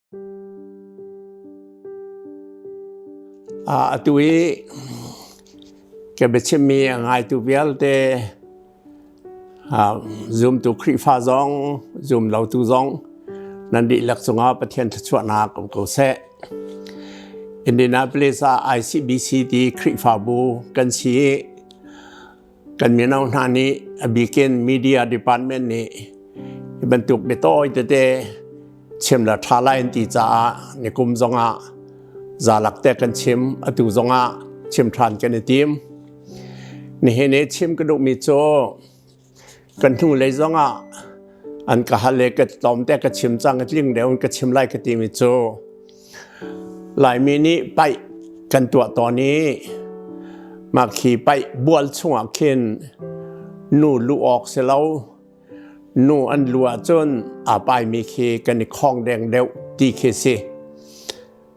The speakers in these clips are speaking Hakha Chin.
Atu i ka biachimmi a ngaitu vialte zumtu Khrihfa zong, zum lotu zong nan dihlak cungah Pathian thluachuahnak um ko seh. Indianapolis ah ICBC ti Khrihfabu kan si i kan mino hna nih a bikin media department nih hi bantuk biatawi tete chim la ṭha lai an ti caah nikum zongah zalak te kan chim, atu zongah chim ṭhan kan i tim. Nihin i chim ka duhmi cu kan hnu lei zongah an ka hal le ka tlawmte ka chim cang, ka tling deuh in ka chim lai ka timi cu Laimi nih paih kan tuah tawn i mah khi paih bual chungah khin nu luh awk si lo. Nu an lu ahcun aa paimi khi kan i khong deng deuh ti khi si.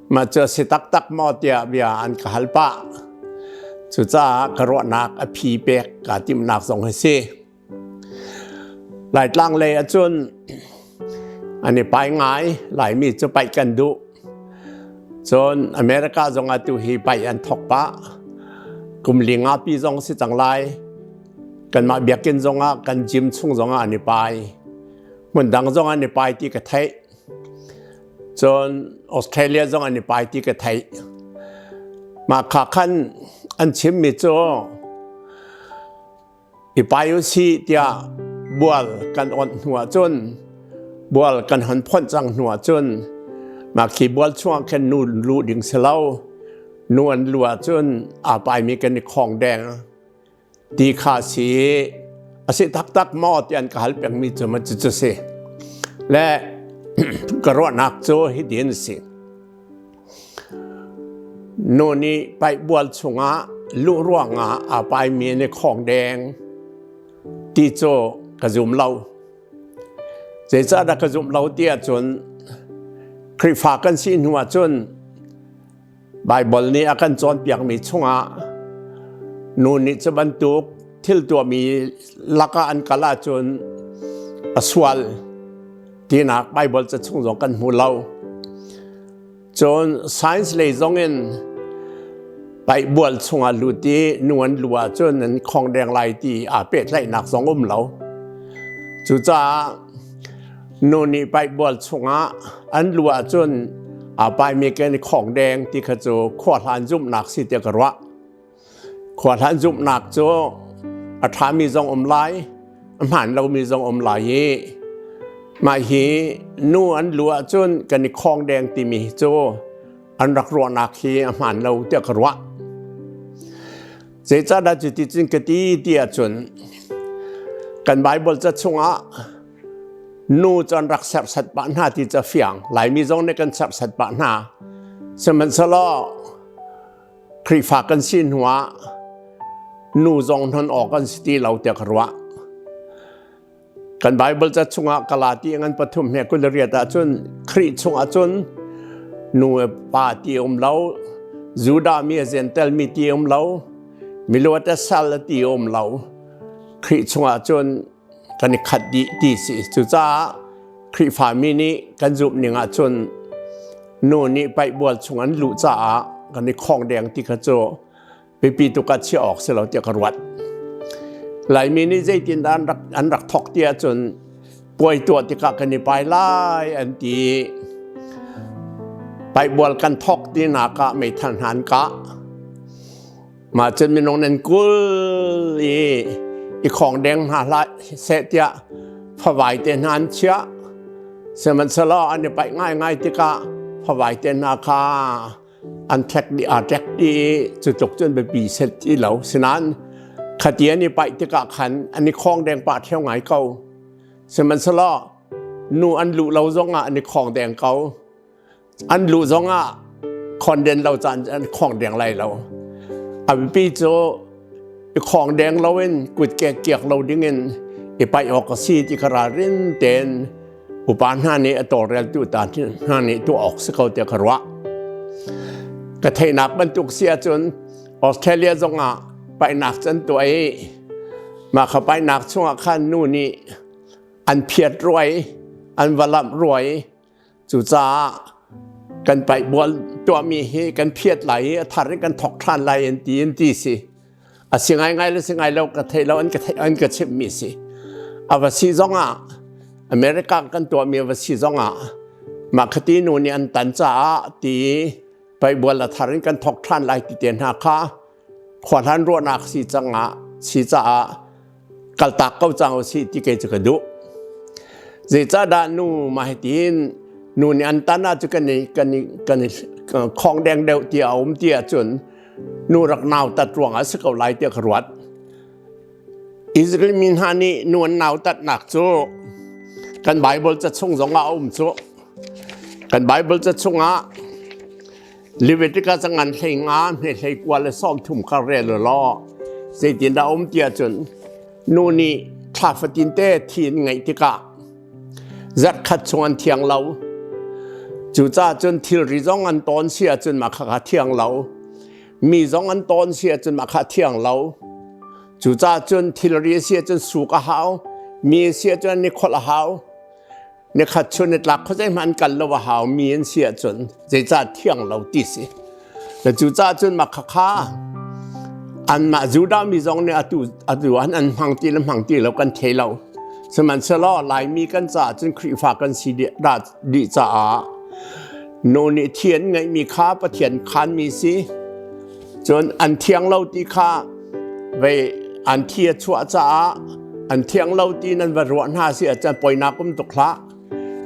Mah cu a si taktak maw tiah bia an ka hal pah. Cucaah ka ruahnak a phi pek kaa timhnak zong hi si. Laitlang lei ahcun an i pai ngai. Laimi cu paih kan duh. Cun America zong ah tu hi paih an thok pah. Kum li nga pi zong si cang lai. Kanmah biakinn zong ah kan gym chung zong ah an i pai. Hmun dang zong an i pai ti ka theih. Cun Australia zong an i pai ti ka theih. Mah kha khan an chimmi cu I pai usih tiah bual kan onh hnu ahcun, bual kan hon phonh cang hnu ahcun mah khi bual chungah khin nu luh ding si lo. Nu an luh ahcun aa paimi kan i khong deng ti kha si. A si taktak maw ti an ka hal pengmi cu ma cucu si. Le ka ruahnak cu hitin a si. Nu nih paihbual chungah luh ruangah aa paimi an i khawngdeng ti cu ka zum lo. Zeicahdah ka zumh lo ti ahcun Khrihfa kan si hnu ahcun Baibal nih a kan cawnpiakmi chungah nu nih cu bantuk thil tuahmi lakah an kal ahcun a sual tinak Baibal ca chung zong kan hmu lo. Cun science lei zong in paihbual chungah lut i nu an lu ahcun an khong deng lai ti aa pehtlaihnak zong um lo. Cucaah nu nih paihbual chungah an lu ahcun aa paimi kan i khong deng ti kha cu khuahlan zumhnak si tiah ka ruah. Khuahlan zumhnak cu a ṭhami zong um lai, a hmaan lomi zong um lai i mah hi nu an lu ahcun kan i khawng deng timi cu an rak ruahnak hi a hmaan lo tiah ka ruah. Zeicahdah cuti cun ka ti ti ahcun kan Baibal ca chungah nu cu an rak serhsat pah hna ti cu a fiang. Laimi zong nih kan serhsat pah hna. Sihmanhsehlaw Khrihfa kan si hnuah nu zong hnon awk an si ti lo tiah ka ruah. Kan Bible ca chungah Galati ngan 3 he 28 ahcun Khrih chungah cun nu le pa ti um lo, Judah mi Gentile mi ti um lo, miluat a sal ti um lo. Khrih chungah cun kan i khat dih ti si. Cucaah Khrihfami nih kan zumh ning ahcun nu nih paihbual chung an luh caah kan i khong deng ti kha cu biapi tuk ah chiah awk si lo tiah ka ruat. Laimi nih zeitindah an rak thok ti ahcun puai tuah tikah kan i pai lai an ti. Paihbual kan thok tinak ah meithal hna an kah. Mah cun minung nan kul i i khong deng hna hlah seh tiah favai te hna an chiah. Sihmanhsehlaw an i paih ngaingai tikah favai te hna kha an ṭhek dih aa ṭek dih i cu tluk cun biapi set ti lo. Sinain khati an i paih tikah khan an i khong deng pah ṭheo ngai ko. Sihmanhsehlaw nu an luh lo zongah an i khong deng ko. An luh zongah khawnden lo caan an khawng deng lai lo. A biapi cu i khawng deng loin kutke kiak lo dingin i paih awk a si ti kha ralrin tein upa hna nih a tawlreltu ta hna nih tuah awk si ko tiah ka ruah. Ka theihnak bantuk si ahcun Australia zongah paihnak cu an tuah i mah kha paihnak chungah khan nu nih an phiat ruai, an va lamh ruai. Cucaah Kan paih bual tuahmi hi kan phiat lai i a thar in kan thok ṭhan lai an ti an ti si. A si ngaingai le si ngai lo ka thei lo, an ka theih an ka chimhmi si. A va si zong ah America kan tuahmi a va si zong ah mah khati nu nih an tan caah ti paihbual a thar in kan thok ṭhan lai ti te hna kha khuahlan ruahnak si cang ah si caah kaltak ko cang u sih ti kei cu ka duh. Zeicahdah nu mah hitin nu nih an tan ah cu kan i kan i kan i khong deng deuh ti a um ti ahcun nu rak nautat ruang ah si ko lai tiah ka ruat. Israel mi hna nih nu an nautatnak cu kan Bible ca chung zong ah a um cu. Kan Bible ca chung ah Leviticus ngan hlei nga hme hlei kua le 30 kar rel law zeitindah um ti ahcun nu nih thla fatin te thi in ngeih tikah zarh khat chung an thiang lo. Cucaah cun thilri zong an tawn si ahcun mah kha thiang lo. Mi zong an tawn si ahcun mah kha thiang lo. Cucaah cun thilri si ahcun suk a hau, mi si ahcun an i kholh a hau. Nikhat chun nitlak khuazei hmanh an kal lo a hau mi an si ahcun zeicah thiang lo ti si. Le cucaah cun mah khakha anmah Judah mi zong nih atu atu an an hmang ti le hmang ti lo kan thei lo. Sihmanhsehlaw Laimi kan caah cun Khrihfa kan si dih caah nu nih thi an ngeihmi kha Pathian khanmi si. Cun an thiang lo ti kha vei an thi a chuah caah an thiang lo ti nan va ruah hna si ahcun poinak um tuk hlah.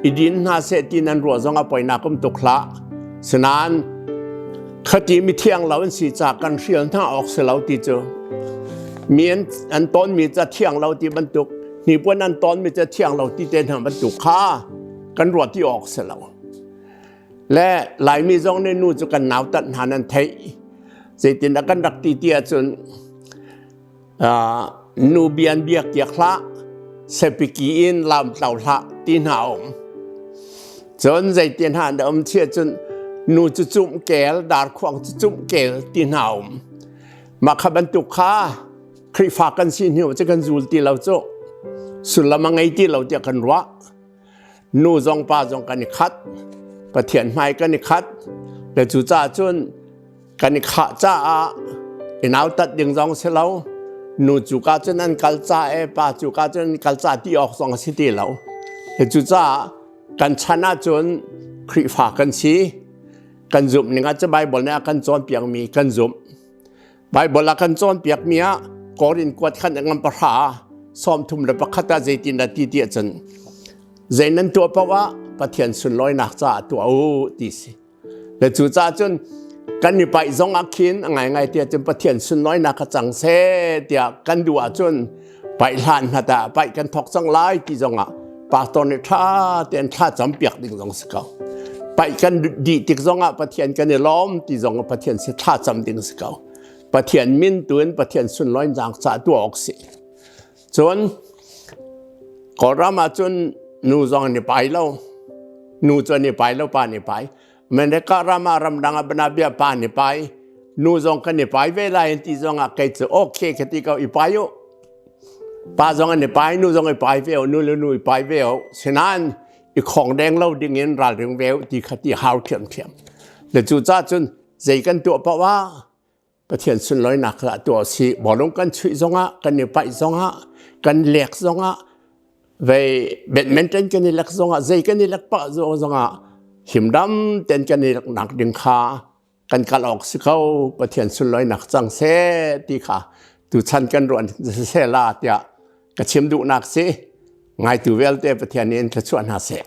I din hna seh ti nan ruah zong ah poinak um tuk hlah. Sinain khati mi thiang lo an si caah kan hrial hna awk si lo ti cu mi an tawnmi ca thiang lo ti bantuk hnipuan an tawnmi ca thiang lo ti te hna bantuk kha kan ruah ti awk si lo. Le Laimi zong nih nu cu kan nautat hna nan theih. Zeitindah kan rak ti ti ahcun nu bian biak tiak hlah, sepiki in lam tlau hlah ti hna um. Cun zeitin hna na um chia cun nu cu cumh kel, darkhuang cu cumh kel ti hna um. Mah kha bantuk kha Khrihfa kan si hnu cu kan zul ti lo cu sullam a ngei ti lo tiah kan ruah. Nu zong pa zong kan i khat. Pathian hmai kan i khat. Le cucaah cun kan i khah caah i nautat ding zong si lo. Nu cu ka cun an kal ca e, pa cu ka cun an kal ca ti awk zong a si ti lo. Le cucaah kan chan ahcun Khrihfa kan si. Kan zumh ning ah cu Bible nih a kan cawnpiakmi kan zumh. Baibal a kan cawnpiakmi ah Korin kuat khan ngam 30, 31 ah zeitin dah ti ti ahcun zei nan tuah paoh ah Pathian sunlawinak caah tuah u ti si. Le cucaah cun kan i paih zong ah khin a ngaingai ti ahcun Pathian sunlawinak kha cang seh tiah kan duh ahcun paih hlan hmat ah paih kan thawk cang lai ti zong ah pastor nih ṭha tein thla cam piak ding zong si ko. Paih kan dih tik zong ah Pathian kan i lawm ti zong ah Pathian si thla cam ding si ko. Pathian min tu in Pathian sunlawinak ca tuah awk si. Cun Kawlram ah cun nu zong an i pai lo. Nu cu an i pai lo, pa an i pai. America ram ah ramdang ah banabia pa an i pai. Nu zong kan i pai ve lai an ti zong ah kei cu okay ka ti ko i pai u. Pa zong an i pai, nu zong i pai ve u, nu le nu i pai ve u. Sinain i khong deng lo ding in ralring ve u ti kha ti hau thiamthiam. Le cu ca cun zei kan tuah paoh ah Pathian sunlawinak ah tuah si. Bawlung kan chuih zongah, kan i paih zongah, kan lek zongah, vei badminton kan i lek zongah, zei kan i lek pah zongah himdam ten kan i nak ding kha kan kal awk si ko. Pathian sunlawinak cang seh ti kha tuchan kan ruan se la tiah ka chim duhnak si. Ngaitu vialte Pathian nih in thluachuah hna seh.